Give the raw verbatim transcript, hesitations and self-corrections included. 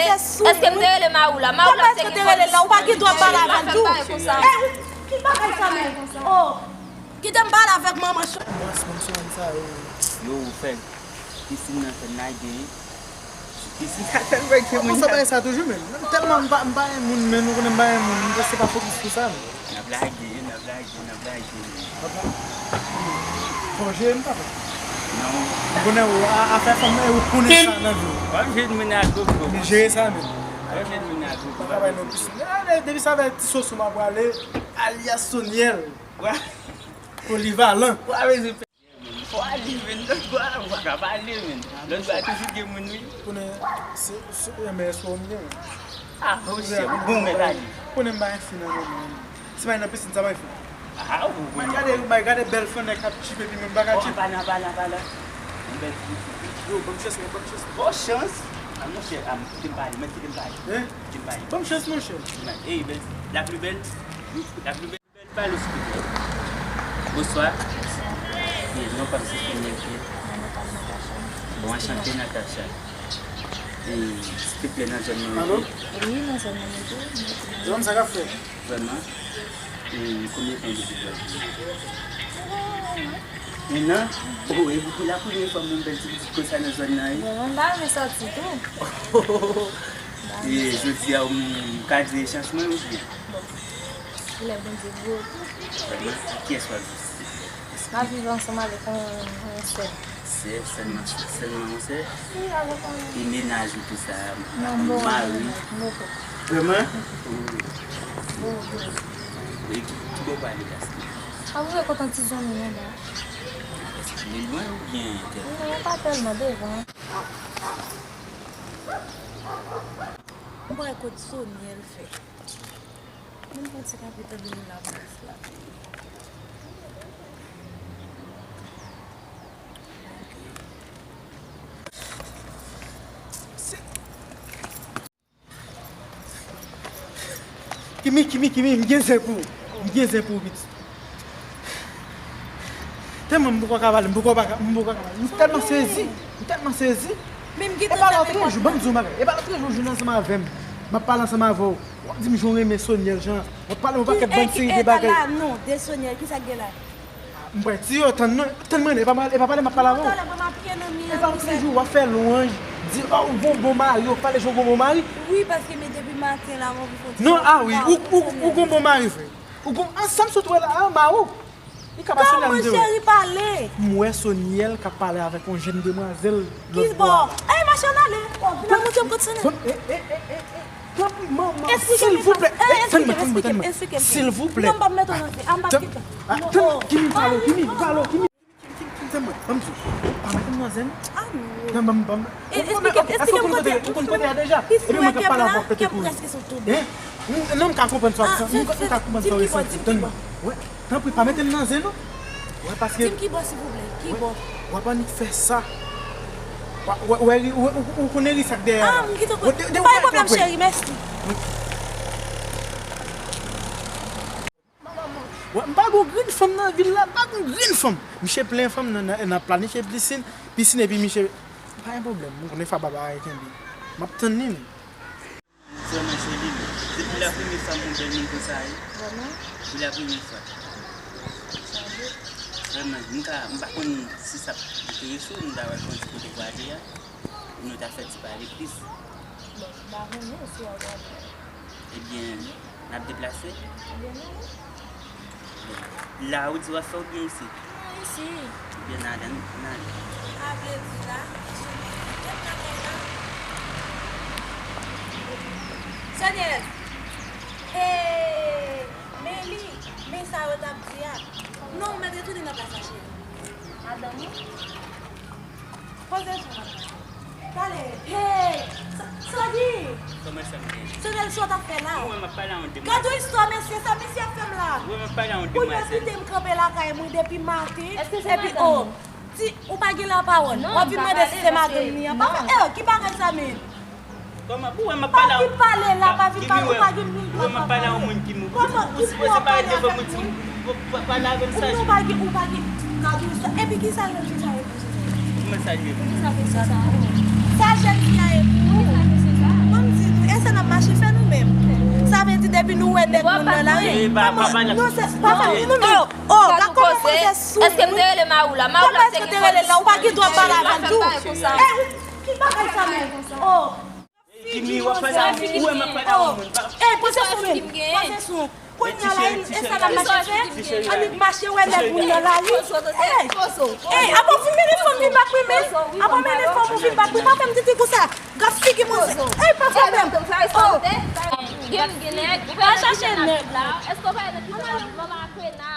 Èske m te rele mari w la? Mari w la te gen fòs. Ou pa gen dwa pale avè l tou. Eh, ki bagay sa menm? Oh, kite m pale avèk manman chan. Bòs, m sou moun sa yo. Yo, ou fè pisin nan fè n lage. Pisin sa tèlman gen moun. Konsa bagay sa toujou menm. Tèlman m pa, m pa renmen moun, men nou konnen m pa renmen moun, m se pa fokis pou sa menm. N ap lage, n ap lage, n ap lage. Fò jere m papa. Non. M konnen ou, a- afè fanm nan, ou konnen sa nan vi w. W ap jwenn moun ak gwo gwo. Men jere sa menm. W ap jwenn moun ak gwo gwo. Papa bay non plis. Ah, de- depi sa fè ti soso m ap prale, alyas Soniel. Wa- Polivalan. Wa bezwen fè. Fò ale, men lòt bò a, ou pa ka pale, men. Lòt bò a toujou gen moun, wi. Konnen se, se, men èske w gen? Ah, monchè, ou bon, men pale. Konnen m pa gen fi nan men mwen. Si m al nan pisin, sa mwen fè. Ah, ou bon. Mwen gade, mwen gade bèl fannèk k ap tchipe, epi mwen pa ka tchipe. Oh, pa nan, pa nan, pa nan. Yon bèl fi. Yo, ban m chans, ban m chans. Bon chans. Ah, monchè, ah, kite m pale, mèt kite m pale. Hein? Kite m pale. Ban m chans, monchè. Ey, bèl, la plus belle, la plus belle. Bèl pale, silvouplè. Bonswa. Byen, non pa m se Soniel. Bon, anchante, Natacha. E, silvouplè, nan zòn nan. Alo? Wi, nan zòn nan, wi. Zòn sa k ap fè? Vrèman. E, konbyen tan depi w ap vini? En an? Oh, e pou la premye fwa m wè yon bèl ti pitit konsa nan zòn nan, wi. Vrèman, m pa renmen sòti tou. E, jodi a, m ka di e chans mwen, oubyen? Bon. Lè Bondye gwo. Vrèman, ak kiyès w ap viv, silvouplè? M ap viv ansanm avèk yon, yon sè. Sè, sèlman, sèlman yon sè? Wi, avèk yon... E mennaj ou, tout sa, mari? Non, m poko. Vrèman? Bon, bon. E ki, ki bò w prale la, silvouplè? A, m prale kot yon ti zanmi m anba. Èske li lwen oubyen tèlman? Non, pa tèlman, devan. M prale kot Soniel fè. Mwen pran ti kanpe tande yon lapolis la. Kimi, Kimi, Kimi, m gen zen pou ou. M gen zen pou ou, pitit. Tèlman m poko ka pale, m poko pa ka, m poko ka pale. M tèlman sezi, m tèlman sezi. E pa lòtrejou, ban m di w yon bagay. E pa lòtrejou, ou jwenn ansanm avè m. M ap pale ansanm avè w. W ap di m jan w renmen Soniel, jan w ap pale yon pakèt bann seri de bagay. Ki, e, e, la, non, de Soniel, ki sa k gen la? M pral di yo, tann non, tann mwen, e pa mal, e pa pale m ap pale avè w. Talè, bon, m ap pye nan mi an. E pa lòtrejou, w ap fè lwanj, di, oh, ou gon bon mari, w ap pale jan w gon bon mari. Wi, paske men depi maten la, m anvi fè yon ti... Non, ah wi, ou, ou, ou gon bon mari, frè. Ou gon, ansanm sou twè la, ah, mari w. Li ka pa Soniel, m di w. Kòman cheri pale? M wè Soniel k ap pale avèk yon jèn demwazèl lòt bò a. Ki bò? Ey, machann, ale. Oh, vin al montre m kot Soniel. Bon, e, e, e, e, e. Tanpri, manman, silvouplè. Ey, tann mwen, tann mwen, tann mwen. Silvouplè. Non, m p ap mete w nan zen. Ah, m p ap kite w. Tann, Kimi, pale, Kimi, pale, Kimi. Kimi, Kimi, tann mwen, ban m di w. Pa mete m nan zen. Ah, non. Nan, ban m, ban m. Èske w konn kote, èske w konn kote a deja? Epi mwen k ap pale avè w pete kouri. Hein? Non, m ka konprann sa w ap santi. M ka konprann sa w resanti. Tann mwen. Wè, tanpri, pa mete m nan zen, non. Wè, paske... Di m ki bò, silvouplè. Ki bò? W ap annik fè sa. Wè, wè, wè, ou konnen risk ak dèyè a. Ah, m gentan konn. Pa gen pwoblèm, cheri, mèsi. Wè, m pa gon grenn fanm nan vil la, m pa gon grenn fanm. Misye plen fanm nan, nan, nan planifye pisin, pisin epi misye, pa gen pwoblèm, m konnen fwa baba a kenbe. M ap tann li, men. Vrèman, se li menm. Se pou la premye fwa m wè bèl moun konsa, wi. Vrèman? Pou la premye fwa. Sa vle? Vrèman, m ka, m pa konn si sa ap enterese w, m ta wè konn ti kote pou ale a. Pou nou ta fè ti pale plis. Bon, m pa konnen si w ap ale. Ebyen, n ap deplase? Ebyen, nou. Bon. La ou di w ap fè oubyen isit? Non, isit. Ebyen, n ale, n ale. A vle di la, jodi a, m ap lakay la. Soniel! Hey! Men li, men sa yo t ap di a. Non, ou mèt retounen nan plas la, cheri. Madanm ou? Poze sou mwen. Pale. Hey! Sa, sa di? Kòman sa m gen? Se bèl sa w t ap fè la. Ou wè m ap pale a yon demwazèl. Gad yon istwa, mesye, sa misye ap fè m la. Ou wè m ap pale a yon demwazèl. Ou kite m kanpe lakay mwen depi maten. Èske se madanm ou? Epi, oh, di, ou pa gen lapawòl. W ap vin mande si se madanm li an. Pa fè, eh, ki bagay sa menm? Kòman? Ou wè m ap pale a yon... Pa vin pale la, pa vin pale, ou pa gen moun pou w ap pale. Ou wè m ap pale a yon moun ki mou... Kòman? Ou sipoze pale devan moun ti... Pale avè m sa. Ou pa gen, ou pa gen, gade sa. Epi ki sa jèn fi sa ye pou se sa? Kòman sa ye? Ki sa mesye sa? Sa jèn fi a ye pou ou? Ki sa mesye sa? Ban m Nou wè nèg moun nan lari. Eh, pa- pa- pa- Non, se pa fanmi nou menm. Oh, gad kòman manzè sou. Èske m te rele Maoula? Maoula Kòman èske te rele la? Ou pa gen dwa pale avè l tou. Eh, ou- ki bagay sa menm? Oh. Jimmy, w ap pale a moun. Ou wè m ap pale a yon moun. Eh, pran se sou menm. Pran se sou. Kounye a la, e sa n ap mache fè? Annik mache wè nèg moun nan lari. Eh, eh, apa w fin mennen fanm vin bak mwen menm? Apa w mennen fanm ou vin bak mwen? Pa fè m titi konsa. Gad figi manzè. Eh, pa fè m. Oh. Gen gen nèg. Ou pa chache nèg la. Èske w pa nan ki mama kwena?